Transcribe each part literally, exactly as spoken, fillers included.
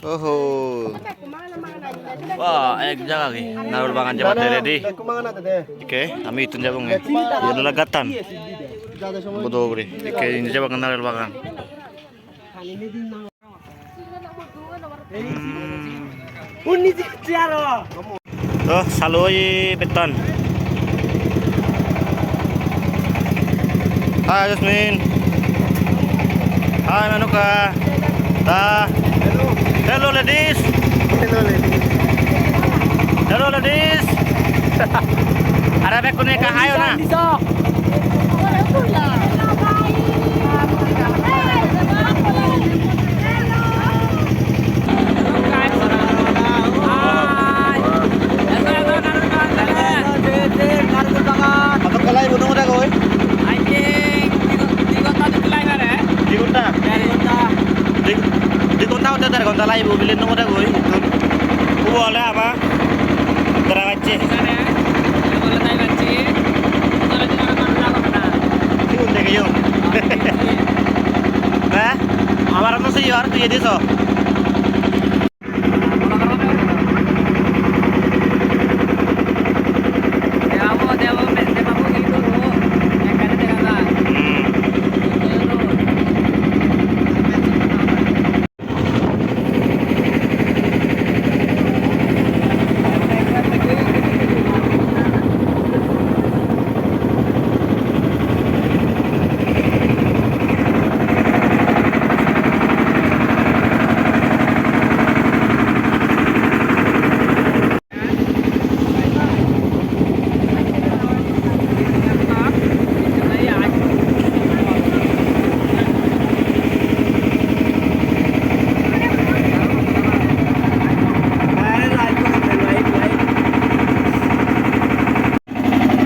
Oho. Wah, ek jaga ki narigul bagan jebatte ready. Oke, ami ittun jebong. Iyen ole gattan. Bodo ugure. Oke, indi jebong narigul bagan. Hmm. To, salu oye bettan. Hi, Jasmine. Hi, Manuka. Ta. Hello, ladies. Hello, ladies. Hello, ladies. Are bekkune ekka hi hona. Hotokke lagibo nuo degoi? I think di ghon-, di ghonta dokke lagibare. Di ghonta? Der ghonta. Di, di ghonta hotte der ghonta lagibo bile nuo degoi. Ubo ole ama dara gacche. Sigun degeyo. He? Amar no seyo ar tui edi so.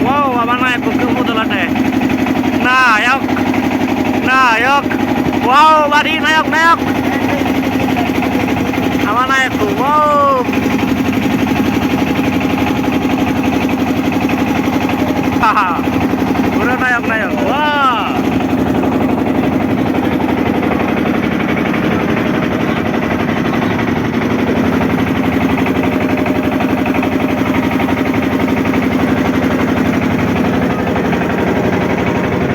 Wow, ama nayok ekko humot olode. Nayok, nayok. Wow, bari nayok, nayok. Ama nayok ekko, wow. Haha. Puro nayok, nayok. Wow.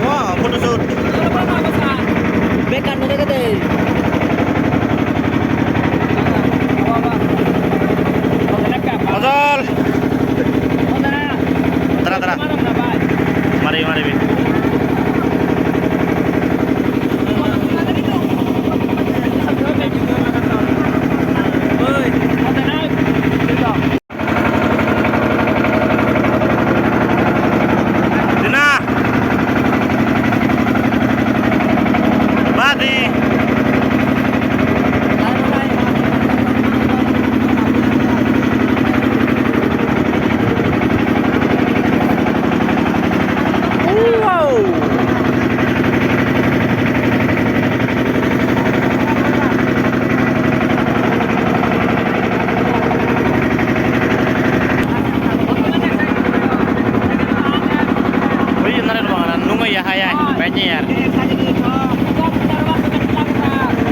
Wow, photoshoot. Bekkan no degede. Ojol. Dara, dara. Mari, mari, mari. Dina. Badi. Wow. Ui, nare ruangan nungo ya, hai, hai, banyak ya.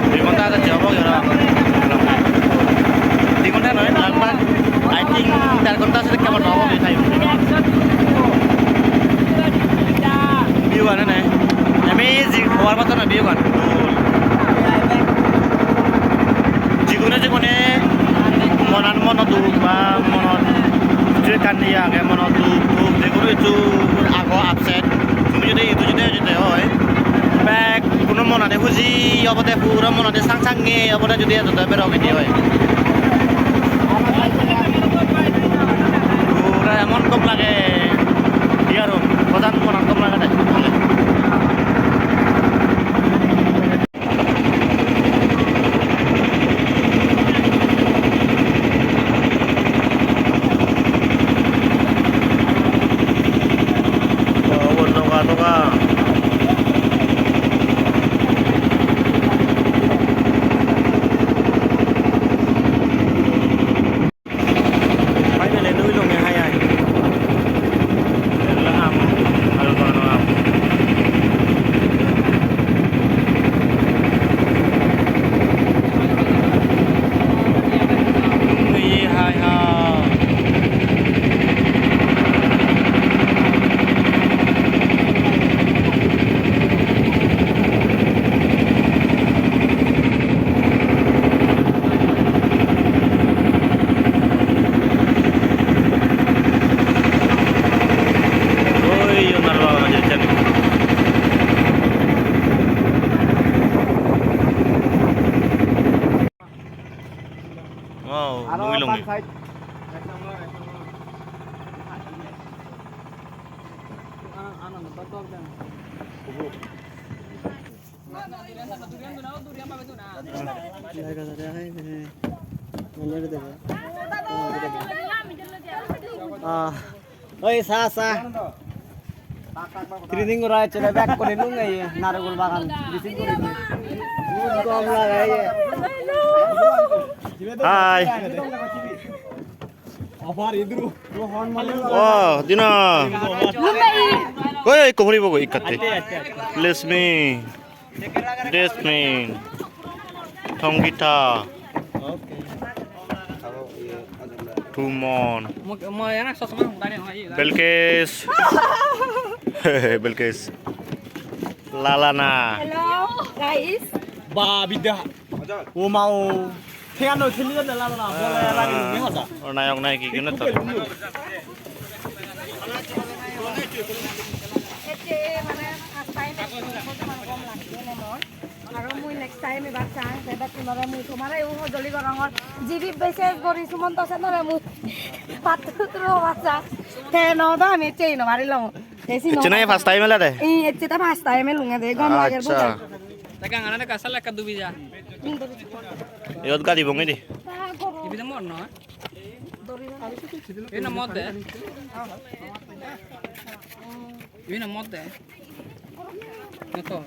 Di mana ada jawab ya? Di mana, no? Lagbhag, I think, dar ghonta se kemon obo, ei time. View an ene. Amazing. Hobar motton view an. Jigune jigune monan mono duk ba monot hissu ekkan iye age, mono duk duk, jigune hissu ago upset. Tumi jodi idu jodi ejede oi, bek Hono monani huji obode, puro monani sang sange obode, judi ejottun berok indi oi. Puro emon gom lage, hi aro, hodan monan gom lage de. Toga, toga. Finally, nui longe hai hai. Ella am. Wow, aro lungi lungi. Pan side. Ah. Oi, sa, sa. Training gora ecche de, bek kore lung ei, narigul bagan, bising kore lung. Gom lage ei. Hi. Oh, Dina. Oi, ekko poribo goi ikkatte. Bless me. Desmin, Thongita, Tumon, Belkes, Belkes, Lalana. Hello, guys. Ba, bidya. O ma o. Thengano theli jane lalo na, bole lagi ni hoda. O nayok nayiki gune to. Ecche mane first time ekko bojoman gom lagge ne mor. Aro mui next time ebar sang, te bekkunore mui tomare u hojoli gorongor. Jibi beses gori Sumonto senore mui pattur turo basa. Te no do ami ecche no parilong. Te sino. Ecche nahi first time elade? Ei, ecche ta first time elunge de, gom lager. Acha. Bujai. Te gangana de kasal ekka dubi ja. Iyot gari bongi di. Ibe de mor noi. Ibe na mor de. Ibe na mor de. Moto.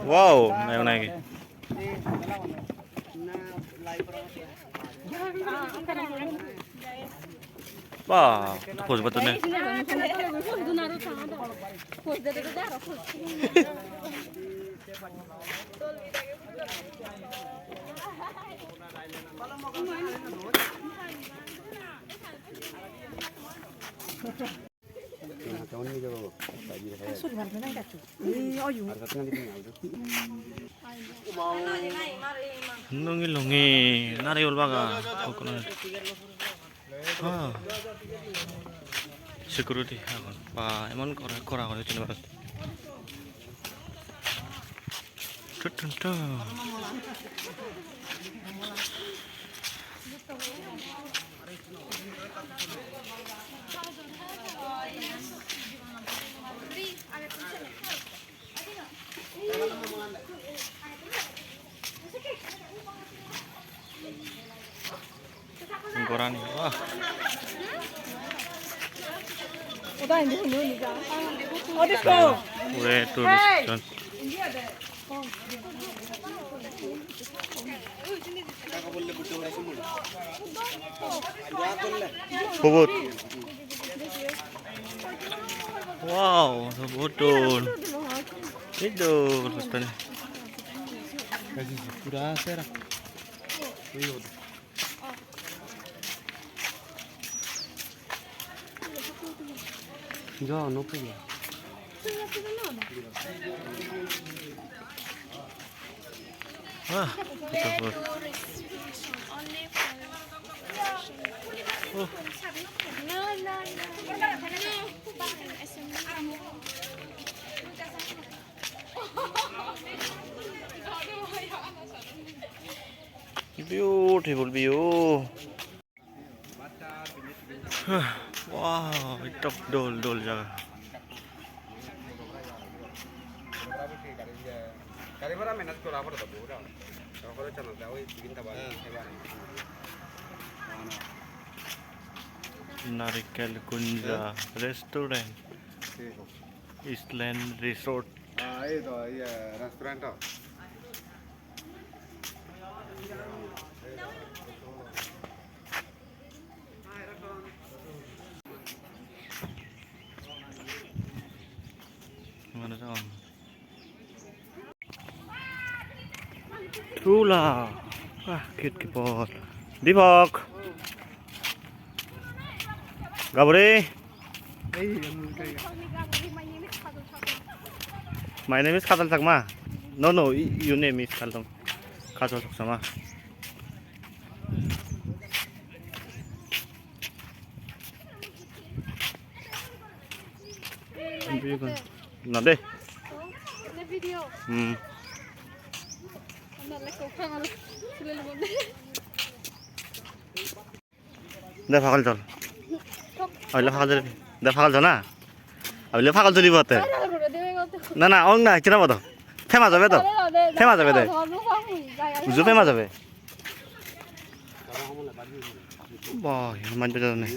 Wow, nahi, nahi. Ba, pose battun ne. Lungi lungi narigul bagan, coconut. Ah. Security agon. Ba, emon kora, kora guri tuli paron. Tut, tut, tut. Gorani, wah. Ure tourist jon. Hubot. Wow, hubot dol. Ei dol, hottani. Pura sera. Jo, no problem. Ah, oh. Beautiful view. Wow, ekdom dol dol jaga. Narikel Kunja Restaurant, Island Resort. Ah, ei to, iye, restaurant to. Mane jong. Tula. Ah, cute ki por. Dipok. Gaburi. My name is Kajol Chakma. No, no, y-, your name is Kajol, Kajol Chakma. Na de. Hmm. De pagol jol. Abile pagol jol. De pagol jol na? Abile pagol jol ibo te. Na, na, ong na, hicchu no bodo. Famous obe to. Famous obe de. Uju famous obe. Boy, manjo jadon ne.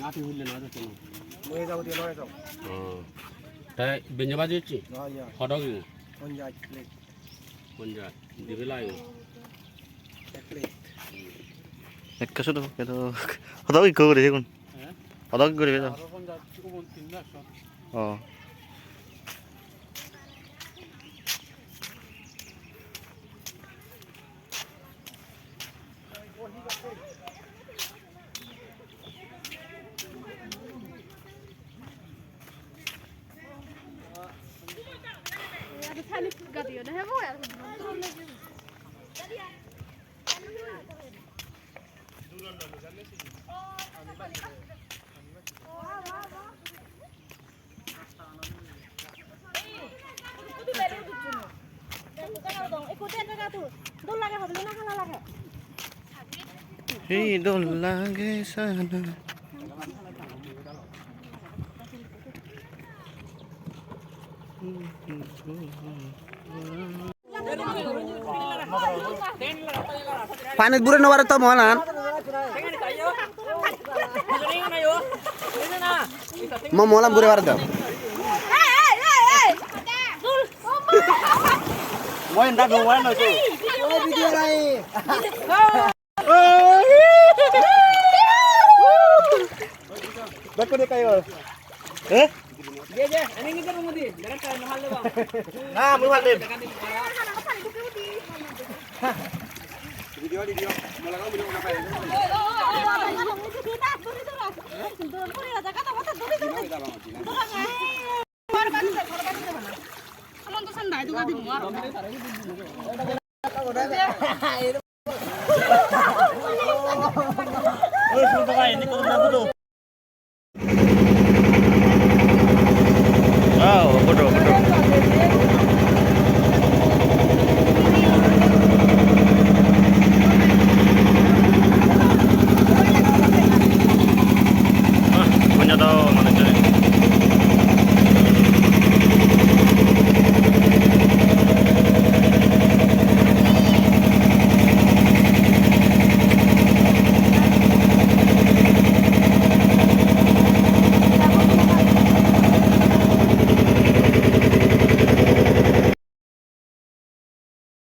Te benjo baji hocche? Hodok igun? Ponjaj, dibe lage. Ekka sudo, edo hodok ikko guri sigun. He? Hodok guri bedo. Aro ponjaj, ubon tinno ekso. Oh. Hi dol lage sana. Panit bure no pare to moholan. Mo moholan bure pare to. Mo enda do wala no to. Bekko de kayo. Eh? Je, je, ani ngi jaru mudi. Dara ka mahal lo bang. Na, mui bhal dem. Video, video. Mola ka video na pai.